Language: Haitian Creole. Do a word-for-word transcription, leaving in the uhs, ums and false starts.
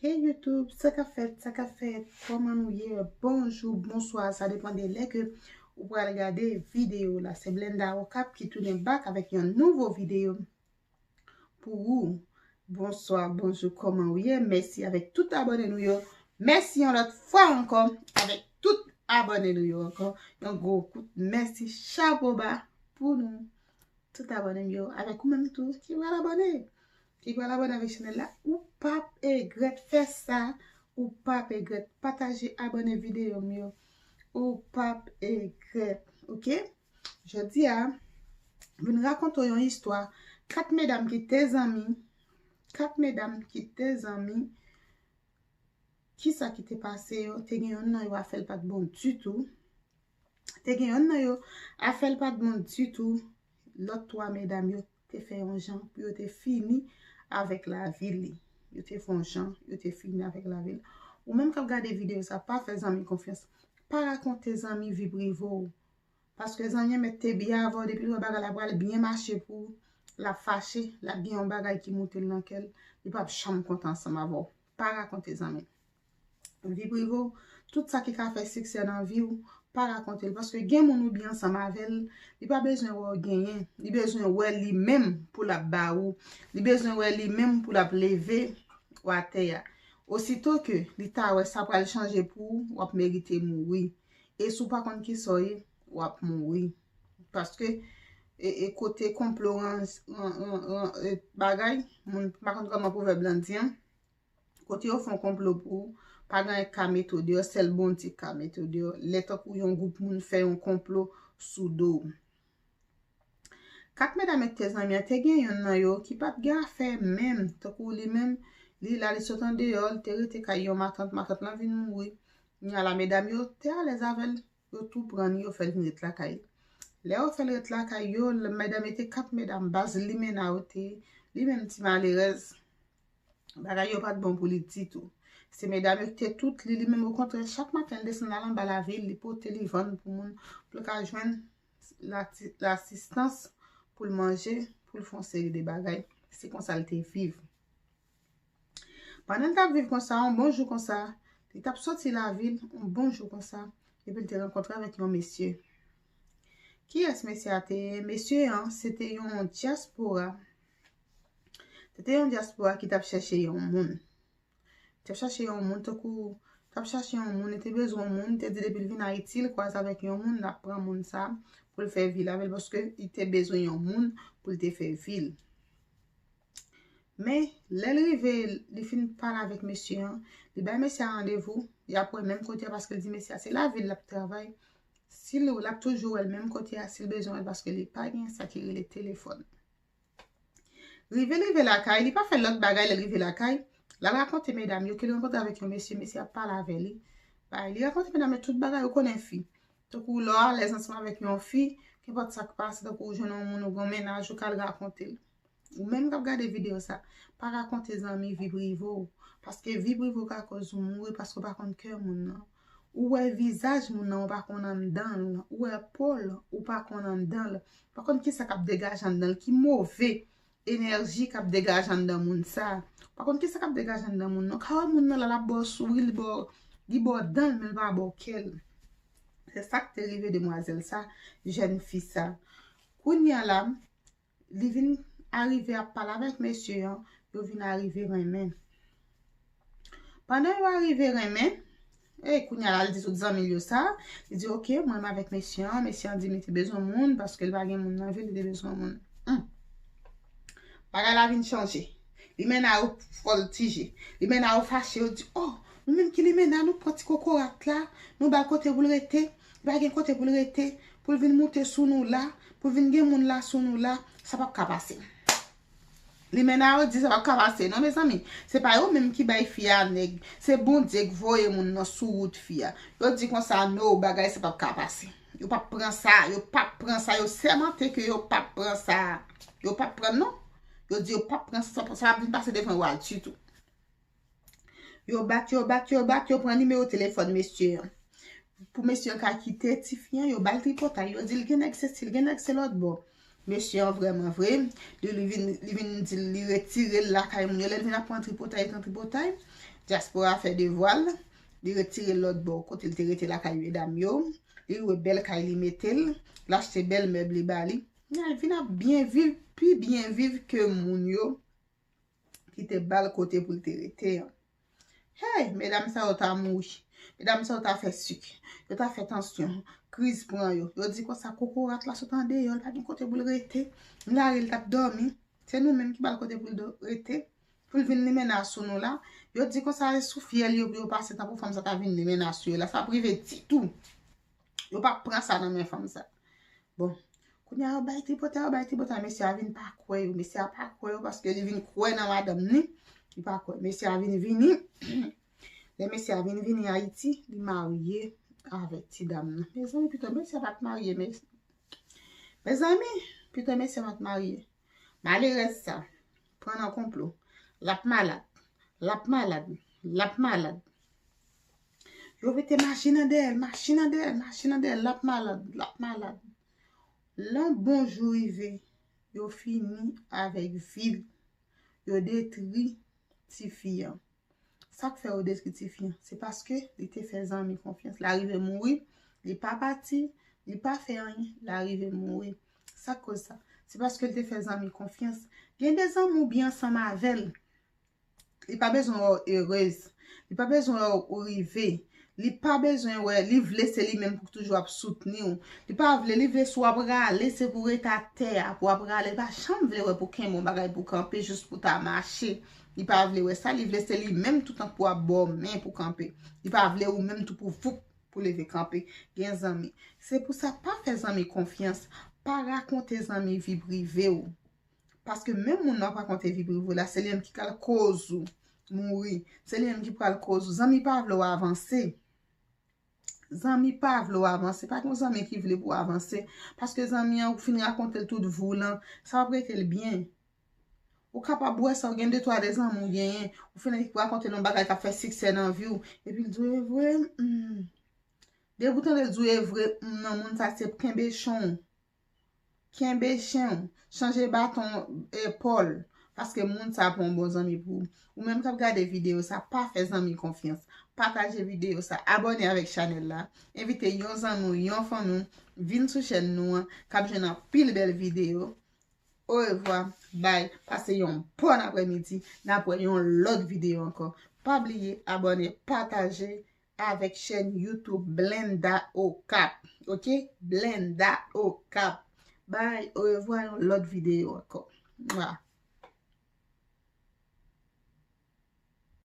Hey YouTube, sa k ap fèt, sa k ap fèt, kòman nou ye? Bonjou, bonswa, sa depann de lè ke ou pral gade videyo la. Se Blenda Okap ki tounen back avèk yon nouvo videyo pou ou. Bonswa, bonjou, kòman ou ye? Mèsi avèk tout abòne nou yo. Mèsi yon lòt fwa ankò avèk tout abòne nou yo ankò. Yon gwo kout mèsi, chapo ba pou nou. Tout abòne m yo, avèk ou menm tou ki pral abòne, ki pral abòne avèk chanèl la, ou p ap egrèt fè sa, ou p ap egrèt pataje, abòne videyo m yo, ou p ap egrèt, oke? Jodi a, vin rakonte w yon istwa, kat medam ki te zanmi, kat medam ki te zanmi, kisa ki te pase yo, te gen yonn nan yo afè l pa t bon ditou, te gen yonn nan yo afè l pa t bon ditou, lòt twa medam yo te fè yon jan pou yo te fini avèk lavi li. Yo te fè yon jan, yo te fini avèk lavi l. Ou menm k ap gade videyo sa, pa fè zanmi konfyans. Pa rakonte zanmi vi prive w. Paske zanmi an mèt te byen avè w, depi l wè bagay la pral byen mache pou ou, l ap fache, l ap gen yon bagay ki moute l nan kè l, li p ap janm kontan ansanm avè w. Pa rakonte zanmi. Vi prive w, tout sa ki ka fè siksè nan vi w, pa rakonte l. Paske gen moun ou byen ansanm avè l, li pa bezwen wè w genyen. Li bezwen wè li menm pou l ap ba ou. Li bezwen wè li menm pou l ap leve w atè a. Osito ke li ta wè sa pral chanje pou ou, w ap merite mouri. E si w pa konn kisa w ye, w ap mouri. Paske e, e kote konplo ran, ran, ran, ran, e, bagay, moun pa konn kòman pwovèb lan di an. Kote yo fè yon konplo pou ou, pa gen anyen k ka mete w deyò, sèl Bondye k ka mete w deyò. Lè tankou yon gwoup moun fè yon konplo sou do w. Kat medam yo ki te zanmi an, te gen yonn nan yo ki pa t gen afè menm, tankou li menm, li la, li sot andeyò, li te rete kay yon matant, matant lan vin mouri. Kounye a la, medam yo te alèz avè l, yo tou pran li, yo fè l vin ret lakay li. Lè yo fè l ret lakay yo, l-, medam yo te kat medam baz limena yo te ye, li menm ti malerèz, bagay yo pa t bon pou li ditou. Se medam yo ki te tout li, li menm okontrè, chak maten l desann al anba lavil, li pote, li vann pou moun, pou l ka jwenn lati-, lasistans pou l manje, pou l fè yon seri de bagay. Se konsa l te viv. Pandan l t ap viv konsa, yon bon jou konsa, li t ap soti lavil, yon bon jou konsa, epi l te rankontre avèk yon mesye. Kiyès mesye a te ye? Mesye an, se te yon dyaspora. Se te yon dyaspora ki t ap chèche yon moun. T ap chache yon moun tankou, t ap chache yon moun, li te bezwen yon moun, li te di depi l vin Ayiti, l kwaze avèk yon moun, l ap pran moun sa pou l fè vi l avè l, paske li te bezwen yon moun pou l te fè vi l. Men, lè l rive, li fin pale avèk mesye an, li bay mesye a randevou, y ap wè menm kote a, paske l di mesye a se lavil l ap travay. Si l, l ap toujou wè l menm kote a, si l bezwen wè l, paske li pa gen sa ki rele telefòn. Rive, rive lakay, li pa fè lòt bagay lè l rive lakay. L al rakonte medam yo ke l rankontre avèk yon mesye, mesye ap pale avè li. Bay, li rakonte medam yo tout bagay, ou konnen fi. Tankou lè w alèz ansanm avèk yon fi, kenpòt sa k pase, tankou ou jwenn yon moun, ou gen yon mennaj, ou ka al rakonte l. Ou menm k ap gade videyo sa, pa rakonte zanmi vi prive w. Paske vi prive w ka koz ou mouri paske w pa konn kè moun nan. Ou wè vizaj moun nan, ou pa konn anndan l. Ou wè po l, ou pa konn anndan l. Pa konn kisa k ap degaje anndan l, ki move enèji k ap degaje anndan moun sa. Pa konn kisa k ap degaje anndan moun nan. Ou ka wè moun nan la, l ap ba w souri, li ba w, li ba w dan l, men l pa ba w kè l. Se sa k te rive demwazèl sa, jèn fi sa. Kounye a la, li vin arive ap pale avèk mesye an, yo vin arive renmen. Pandan yo arive renmen, e kounye a la, li di tout zanmi l yo sa, li di, "Oke, mwen renmen avèk mesye an, mesye an di m li te bezwen moun, paske l pa gen moun nan vi l, li te bezwen moun." Hmm. Bagay la vin chanje. Limena yo fòltije. Limena yo fache, yo di, "Oh, nou menm ki limena, nou pran ti kokorat la, nou ba l kote pou l rete, li pa gen kote pou l rete, pou l vin moute sou nou la, pou l vin gen moun la sou nou la, sa p ap ka pase." Limena yo di sa p ap ka pase. Non, mezanmi, se pa yo menm ki bay fi a nèg, se Bondye k voye moun nan sou wout fi a. Yo di konsa, "No, bagay sa p ap ka pase." Yo p ap pran sa, yo p ap pran sa, yo sèmante ke yo p ap pran sa. Yo p ap pran, non. Yo di yo p ap pran sa, sa p ap vin pase devan yo a ditou. Yo bat, yo bat, yo bat, yo pran nimewo telefòn mesye an. Pou mesye an ka kite tifi an, yo ba l tripotay. Yo di l gen nèg sesi, l gen nèg se lòt bò. Mesye an vrèman vre, li, li vin, li vin di l, li retire l lakay moun yo. Lè l vin ap pran tripotay, pran tripotay, Dyaspora fè devwa l, li retire l lòt bò kote l te rete lakay medam yo, li lwe bèl kay li mete l, l achte bèl mèb li ba li. Li al vin ap byen viv, pi byen viv ke moun yo ki te ba l kote pou l te rete an. Hey, medam sa yo ta mouri. Medam sa yo ta fè sik. Yo ta fè tansyon. Kriz pran yo. Yo di konsa kokorat la sot andeyò, l pa gen kote pou l rete. Lari l t ap dòmi. Se nou menm ki ba l kote pou l do- rete. Pou l vin limen nan sou nou la. Yo di konsa e sou fyèl yo pou yo pase tanpou fanm sa ta vin limen nan sou yo la. Sa prive ditou. Yo pa pran sa nan men fanm sa. Bon, kounye a yo bay tripotay, yo bay tripotay, mesye a vin pa kwè yo, mesye a pa kwè yo paske li vin kwè nan madanm ni, li pa kwè. Mesye a vin vini, lè mesye a vin vini Ayiti, li marye avèk ti dam nan. Mezanmi, pito mesye a pa t marye, mes- mezanmi, pito mesye a pa t marye. Malerèz sa, pran nan konplo, l ap malad, l ap malad, l ap malad. Yo mete machin nan dèyè l, machin nan dèyè l, machin nan dèyè l, l ap malad, l ap malad. Lè yon bon jou rive, yo fini avèk vi l, yo detri tifi an. Sa k fè yo detri tifi an? Se paske li te fè zanmi konfyans. L arive mouri, li pa pati, li pa fè anyen, l arive mouri. Sa k koz sa? Se paske li te fè zanmi konfyans. Gen de zanmi ou byen ansanm avè l. Li pa bezwen wè w erez. Li pa bezwen wè w rive. Li pa bezwen wè, li vle se li menm pou toujou ap soutni w. Li pa vle, li vle si w ap rale, se pou w rete atè a, pou w ap rale. Li pa janm vle wè pou kenbe yon bagay pou kanpe, jis pou ta mache. Li pa vle wè sa, li vle se li menm toutan pou ap ba w men pou kanpe. Li pa vle ou menm tou pou voup, pou leve kanpe. Gen zanmi. Se pou sa, pa fè zanmi konfyans. Pa rakonte zanmi vi prive w. Paske menm moun nan w ap rakonte vi prive w la, se li menm ki pral koz ou mouri. Se li menm ki pral koz ou. Zanmi pa vle w avanse. Zanmi pa vle w avanse. Pa gen yon zanmi ki vle pou w avanse. Paske zanmi an, ou fin rakonte l tout vi w lan, sa p ap rete l byen. Ou kapab wè sa, ou gen de twa de zanmi ou genyen, ou fin rakonte l yon bagay k ap fè siksè nan vi w, epi l di w, e vre, hmm. Depi w tande l di w e vre, hmm, nan moun sa, se kenbe chen w. Kenbe chen w. Chanje baton epòl. Paske moun sa pa yon bon zanmi pou ou. Ou menm k ap gade videyo sa, pa fè zanmi konfyans. Pataje videyo sa. Abòne avèk chanèl la. Envite yon zanmi w, yon fanmi w, vin sou chèn nou an, k ap jwenn anpil bèl videyo. Orevwa, bay, pase yon bòn aprèmidi, n ap wè yon lòt videyo ankò. Pa bliye abòne, pataje avèk chèn YouTube Blenda Okap. Ok? Blenda Okap. Bay, orevwa, yon lòt videyo ankò. Mwa.